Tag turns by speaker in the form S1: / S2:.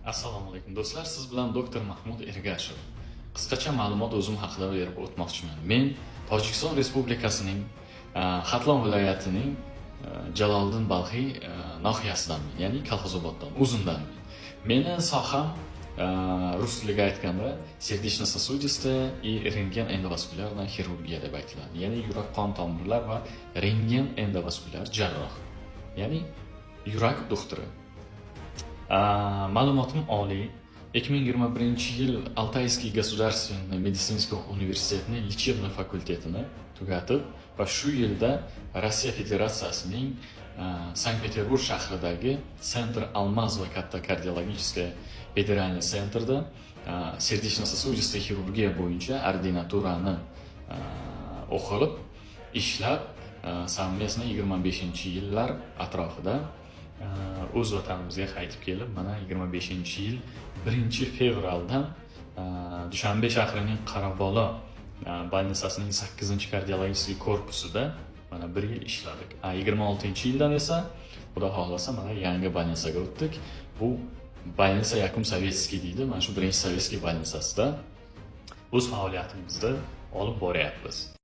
S1: Assalomu alaykum, do'stlar, siz bilan doktor Mahmud Ergashev. Qisqacha ma'lumot o'zim haqida berib o'tmoqchiman. Men Tojikiston Respublikasining Xatlon viloyatining Jaloliddin Balxiy nohiyasidanman, ya'ni Kolxozoboddan, Uzundanman. Meni soham rus tiliga aytganda сердечно-сосудистая и рентген эндоваскулярная хирургия deb aytiladi. Ya'ni yurak qon tomirlar va rentgen endovaskulyar jarroh. Ya'ni yurak doktori. Ma'lumotim oliy. 2021 yil Алтайский государственный медицинский universitetini лечебный fakultetini tugatib va shu yilda Rossiya Federatsiyasining Sankt-Peterburg shahridagi Центр Алмазова katta кардиологическая федеральный центр da сердечно-сосудистая xirurgiya bo'yicha ordinaturani o'qilib, ishlab, совместно 25-yillar atrofida o'z vatanimizga qaytib kelib, mana 25-yil 1 fevraldan Dushanbe shahrining Qarabalo больница sining 8-kardiologik korpusida mana bir yil ishladik. 26-yildan esa, xudo xohlasa, mana yangi больница ga o'tdik. Bu больница Якум Советский deydi. Mana shu birinchi Советский больница sida o'z faoliyatimizni olib boryapmiz.